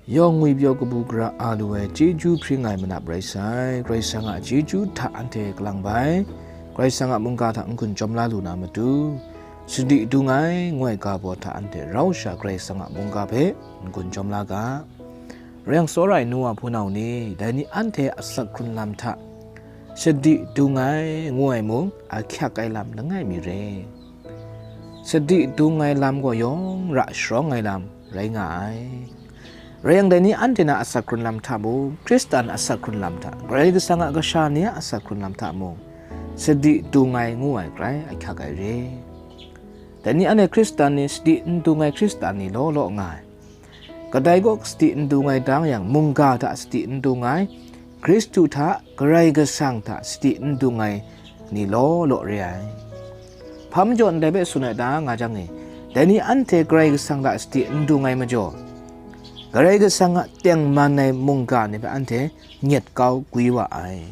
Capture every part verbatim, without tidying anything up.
Yawng ngwipyaw kabu gara a lu ai chyeju hpring ai manap rai sai. Karai Kasang a chyeju hta anhte kalang bai, Karai Kasang a mungga hta n-gun chyawm la lu na matu, sadi dung ai ngu ai ga baw hta anhte rau sha Karai Kasang a mungga hpe n-gun chyawm la ga. Rai yang, tsawra ai nu wa hpunau ni, dai ni anhte asak hkrun lam hta, sadi dung ai ngu ai mung, ahkyak ai lam langai mi re. Sadi dung ai lam gaw yawng ra sharawng ai lam rai nga ai. Rai yang, dai ni anhte na asak hkrun lam hta mung, Hkristan asak hkrun lam hta, Karai Kasang a kasha ni a asak hkrun lam hta mung, sadi dung ai ngu ai grai ahkyak ai re. Dai ni anhte Hkristan ni, sadi n dung ai Hkristan ni law law nga ai. Kadai kaw sadi n dung ai dang yang, mungga hta sadi n dung ai, Hkristu hta, Karai Kasang hta sadi n dung ai ni law law re ai. Hpa majaw ndai hpe tsun ai ta nga jang e, dai ni anhte Karai Kasang hta sadi n dung ai majaw, Karai Kasang a tengman ai mungga ni hpe anhte nyet kau gwi wa ai.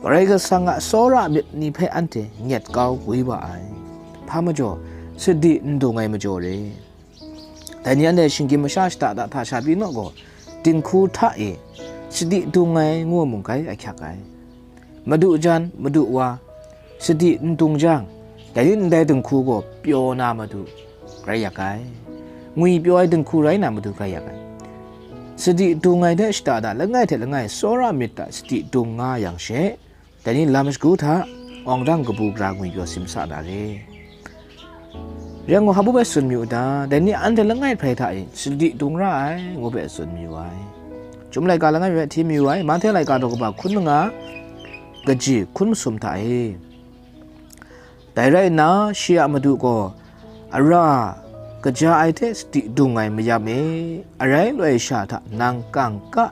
Karai Kasang a tsawra myit ni hpe anhte nyet kau gwi wa ai. Hpa majaw, sadi n dung ai majaw re. Dai ni anhte shinggyim masha shada da hta sha pyi naw gaw, dinghku hta e sadi dung ai ngu ai mung grai ahkyak ai. Madu jan, madu wa, sadi n dung jang, dai ni ndai dinghku gaw pyaw na matu grai yak ai. Ngwipyaw ai dinghku rai na matu grai yak ai. Sadi dung ai hte shada da langai hte langai tsawra myit hta sadi dung nga yang she, dai ni lam shagu hta awng dang kabu gara ngwipyaw simsa na re. Rai yang gaw, hpa hpe tsun mayu ta? Dai ni anhte langai hprai hta e sadi dung ra ai ngu hpe tsun mayu ai. Chyum laika langai mi hpe hti mayu ai. Mahte laika daw kaba hkun manga, kaji hkun masum hta e. Dai rai nna, shi a madu gaw, "Ara, kaja ai hte sadi dung ai mayam e, arai loi sha hta nang kangka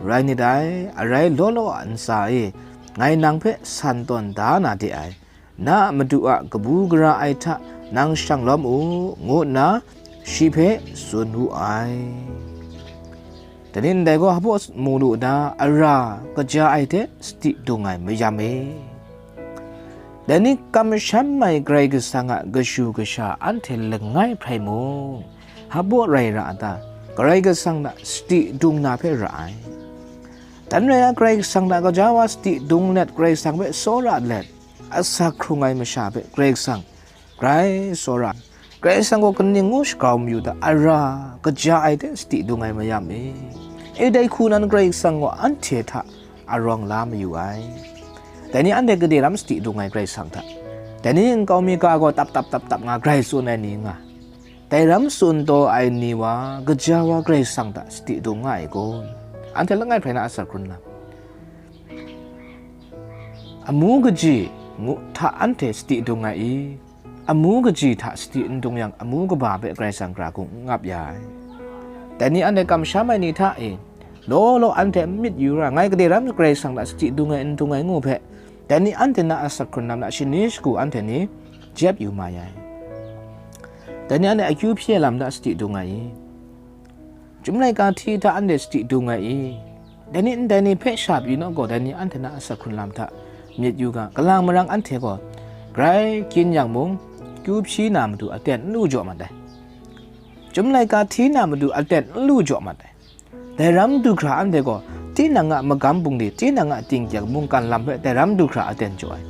rai nit ai, arai law law a ntsa e, ngai nang hpe san tawn da na de ai, na a madu a kabu gara ai hta nang shang lawm u," ngu nna shi hpe tsun wu ai. Dai ni ndai gaw hpa mu lu na, "Ara, kaja ai hte sadi dung ai mayam e." Dai ni kamsham ai Karai Kasang a kashu kasha anhte langai hprai mung, hpa rai ra a ta? Karai Kasang hta sadi dung na hpe ra ai. Dan rai a, Karai Kasang hta kaja wa sadi dung let, Karai Kasang hpe tsawra let, asak hkrung ai masha hpe Karai Kasang grai tsawra. Karai Kasang gaw kaning ngu shagrau mayu ta? "Ara, kaja ai hte sadi dung ai mayam e." E, dai hku nan Karai Kasang gaw anhte hta arawng la mayu ai. Dai ni anhte gade ram sadi dung ai Karai Kasang hta? Dai ni nkau mi ga gaw tap tap tap tap nga grai tsun ai ni nga, dai ram tsun taw ai ni wa, kaja wa Karai Kasang hta sadi dung nga ai kun? Anhte langai hprai na asak hkrun lam. Amu kaji ngu hta anhte sadi dung ai i? Amu kaji hta sadi n dung yang, amu kaba hpe Karai Kasang gara hku n ngap ya ai. Dai ni anhte kamsham ai ni hta e, law law anhte n myit yu ra, ngai gade ram Karai Kasang hta sadi dung ai, n dung ai ngu hpe, dai ni anhte na asak hkrun lam hta shani shagu anhte ni jep yu ma ya ai. Dai ni anhte akyu hpyi ai lam hta sadi dung ai i? Chyum laika hti hta anhte sadi dung ai i? Dai ni ndai ni hpe sha pyi naw gaw, dai ni anhte na asak hkrun lam hta myit yu ga. Kalang marang anhte gaw grai kyin yang mung, kyu hpyi na matu aten n lu jaw mat ai. Chyum laika hti na matu aten n lu jaw mat ai. Dai ram du hkra anhte gaw, tinang a magam bungli, tinang a tingkyang mungkan lam hpe dai ram du hkra aten jaw ai.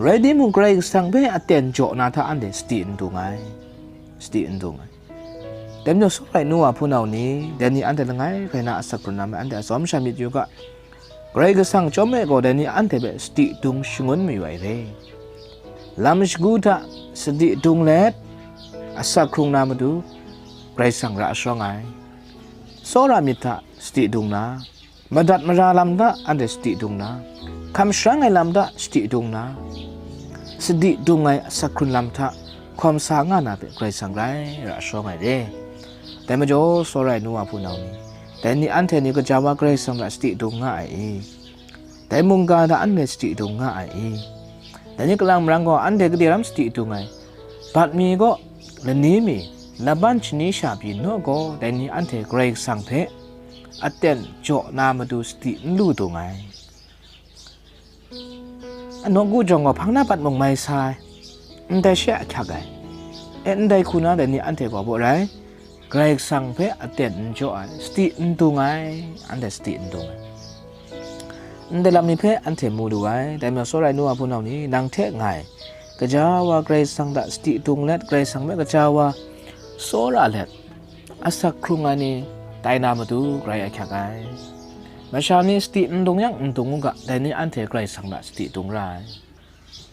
Rai timung, Karai Kasang hpe aten jaw na hta anhte sadi n dung ai. Sadi n dung ai. Dai majaw, tsawra ai nu wa hpunau ni, dai ni anhte langai hkrai na asak hkrun lam e anhte atsawm sha myit yu ga. Karai Kasang chyawm e gaw, dai ni anhte hpe sadi dung shangun mayu ai re. Lam shagu hta sadi dung let, asak hkrung na matu Karai Kasang ra sharawng ai. Tsawra myit hta sadi dung na, madat mara lam hta anhte sadi dung na, hkam sharang ai lam hta sadi dung na, sadi dung ai asak hkrun lam hta hkawm sa nga na hpe Karai Kasang grai ra sharawng ai re. Dai majaw, tsawra ai nu wa hpunau ni, dai ni anhte ni gaja wa Karai Kasang hta sadi dung nga ai i? Dai mungga hta anhte sadi dung nga ai i? Dai ni kalang marang gaw, anhte gade ram sadi dung ai? Bat mi gaw lani mi, laban shani sha pyi naw gaw, dai ni anhte Karai Kasang hpe aten jaw na matu sadi n lu dung ai. Anawku jawng gaw hpang na bat mung mai sa ai, ndai she ahkyak ai. E, ndai hku na dai ni anhte gaw baw rai, Karai Kasang hpe aten n jaw ai, sadi n dung ai, anhte sadi n dung ai. Ndai lam ni hpe anhte mu lu ai, dai majaw, tsawra ai nu a hpunau ni, nang hte ngai, gaja wa Karai Kasang hta sadi dung let, Karai Kasang hpe gaja wa tsawra let, asak hkrung ai ni tai na matu grai ahkyak ai. Masha ni sadi n dung yang n dung u ga, dai ni anhte Karai Kasang hta sadi dung ra ai.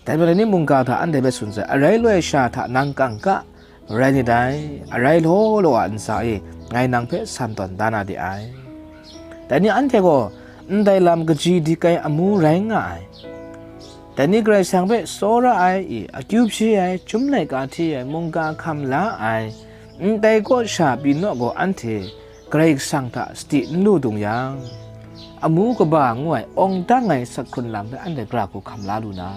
Dai majaw, dai ni mungga hta anhte hpe tsun sai, arai loi sha hta nang kangka rai ni dai, arai law law a ntsa e ngai nang hpe san tawn da na de ai. Dai ni anhte gaw ndai lam kaji dik ai amu rai nga ai. Dai ni Karai Kasang hpe tsawra ai, i akyu hpyi ai, chyum laika hti ai, mungga hkam la ai, ndai kaw sha pyi naw gaw anhte Karai Kasang hta sadi n lu dung yang, amu kaba ngu ai awng dang ai sak hkrun lam hpe anhte gara hku hkam la lu na,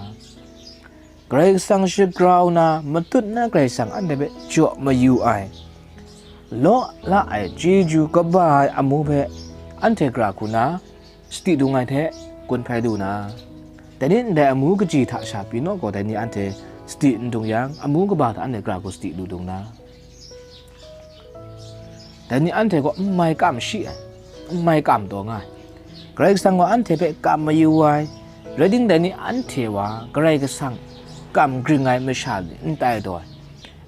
Karai Kasang shagrau na matut na Karai Kasang anhte hpe jaw mayu ai, law la ai, chyeju kaba ai amu hpe anhte gara hku na, sadi dung ai hte kun hpai lu na, dai ni ndai amu kaji hta sha pyi naw gaw, dai ni anhte sadi n dung yang, amu kaba hta anhte gara hku sadi lu dung na, dai ni anhte gaw n mai kam shi ai, n mai kam taw nga ai. Karai Kasang gaw anhte hpe kam mayu ai, rai timung, dai ni anhte wa Karai Kasang kam gring ai masha ni n tai taw ai.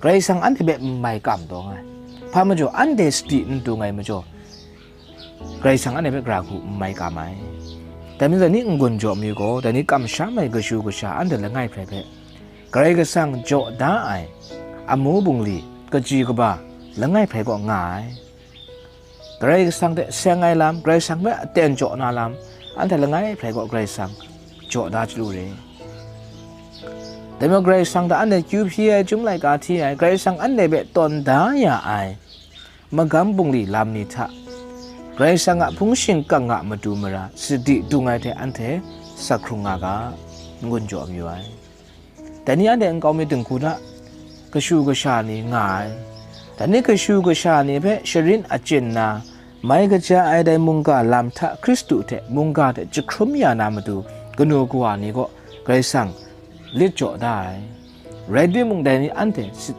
Karai Kasang anhte hpe n mai kam taw nga ai. Hpa majaw, anhte sadi n dung ai majaw, Karai Kasang anhte hpe gara hku n mai kam ai. Dai majaw, dai ni n-gun jaw mayu gaw, dai ni kamsham ai kashu kasha anhte langai hprai hpe Karai Kasang jaw da ai amu bungli kaji kaba langai hprai kaw nga ai. Karai Kasang hte seng ai lam, Karai Kasang hpe aten jaw na lam, anhte langai hprai kaw Karai Kasang jaw da chyalu re. Dai majaw, Karai Kasang hta anhte kyu hpyi ai, chyum laika hti ai, Karai Kasang anhte hpe tawn da ya ai magam bungli lam ni hta, Karai Kasang a hpung shingkang a matu mara sadi dung ai hte anhte sak hkrung nga ga, n-gun jaw mayu ai. Dai ni anhte nkau mi dinghku hta kashu kasha ni nga ai. Dai ni kashu kasha ni hpe sharin achyin na, mai kaja ai dai mungga lam hta Hkristu hte mungga hte jahkrum ya na matu kanu kawa ni kaw Karai Kasang lit jaw da ai. Rai timung, dai ni anhte sit,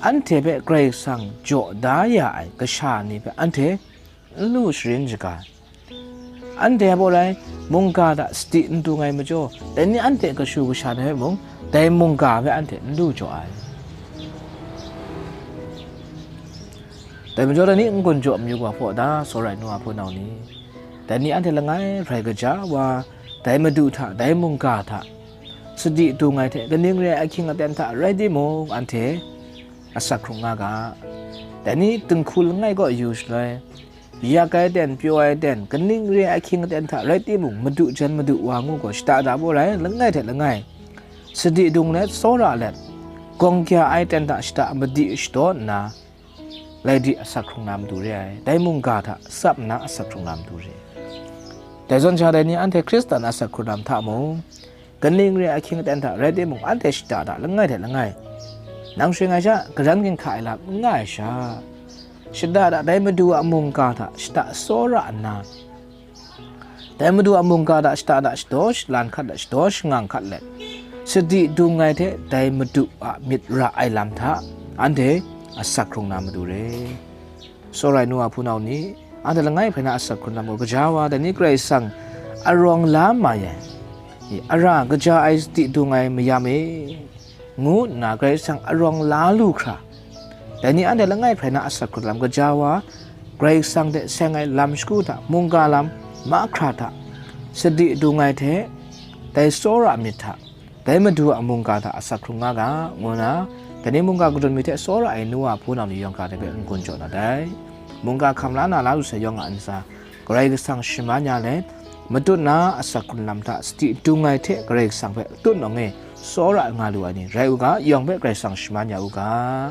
anhte hpe Karai Kasang jaw da ya ai kasha ni hpe anhte n lu sharin shaga ai. Anhte a baw rai, mungga hta sadi n dung ai majaw, dai ni anhte kashu kasha ni hpe mung, dai mungga hpe anhte n lu jaw ai. Dai majaw, dai ni n-gun jaw mayu ga hpaw da, tsawra ai nu a hpunau ni, dai ni anhte langai hprai kaja wa, dai Madu hta, dai mungga hta, sadi dung ai hte kaning re ai ahkying aten hta rai timung, anhte asak hkrung nga ga. Dai ni dinghku langai kaw yu shaloi, yak ai aten, pyaw ai aten, kaning re ai ahkying aten hta rai timung, Madu jan Madu wa ngu gaw shada da baw rai, langai hte langai, sadi dung let, tsawra let, gawng kya ai aten hta shada madi shadaw nna, lai di asak hkrung na matu re ai, dai mungga hta tsap nna asak hkrung na matu re ai. Dai zawn sha, dai ni anhte Hkristan asak hkrung lam hta mung, kaning re ai ahkying aten hta rai timung, anhte shada da langai hte langai, nang shing ai sha, garan ginhka ai lam n nga ai sha, shada da dai Madu a mungga hta shada tsawra nna, dai Madu a mungga hta shada da shadaw shalan hkat let, shadaw shangang hkat let, sadi dung ai hte dai Madu a myit ra ai lam hta, anhte asak hkrung na matu re. Tsawra ai nu a hpunau ni, anhte langai hprai na asak hkrung lam gaw, gaja wa dai ni Karai Kasang arawng la mai ai, i, ara kaja ai sadi dung ai mayam e, ngu nna Karai Kasang arawng la lu hkra, dai ni anhte langai hprai na asak hkrung lam gaja wa, Karai Kasang hte seng ai lam shagu hta, mungga lam mahkra hta, sadi dung ai hte, dai tsawra myit hta, dai Madu a mungga hta asak hkrung nga ga, ngu nna, dai ni mungga kadun mi hte tsawra ai nu a hpunau ni yawng hkra dai hpe n-gun jaw na dai. Mungga hkam la na la lu sai yawng a ntsa, Karai Kasang shaman ya let, matut na asak hkrung lam hta sadi dung ai hte Karai Kasang hpe tutnawng e tsawra nga lu ai ni rai u ga, yawng hpe Karai Kasang shaman ya u ga.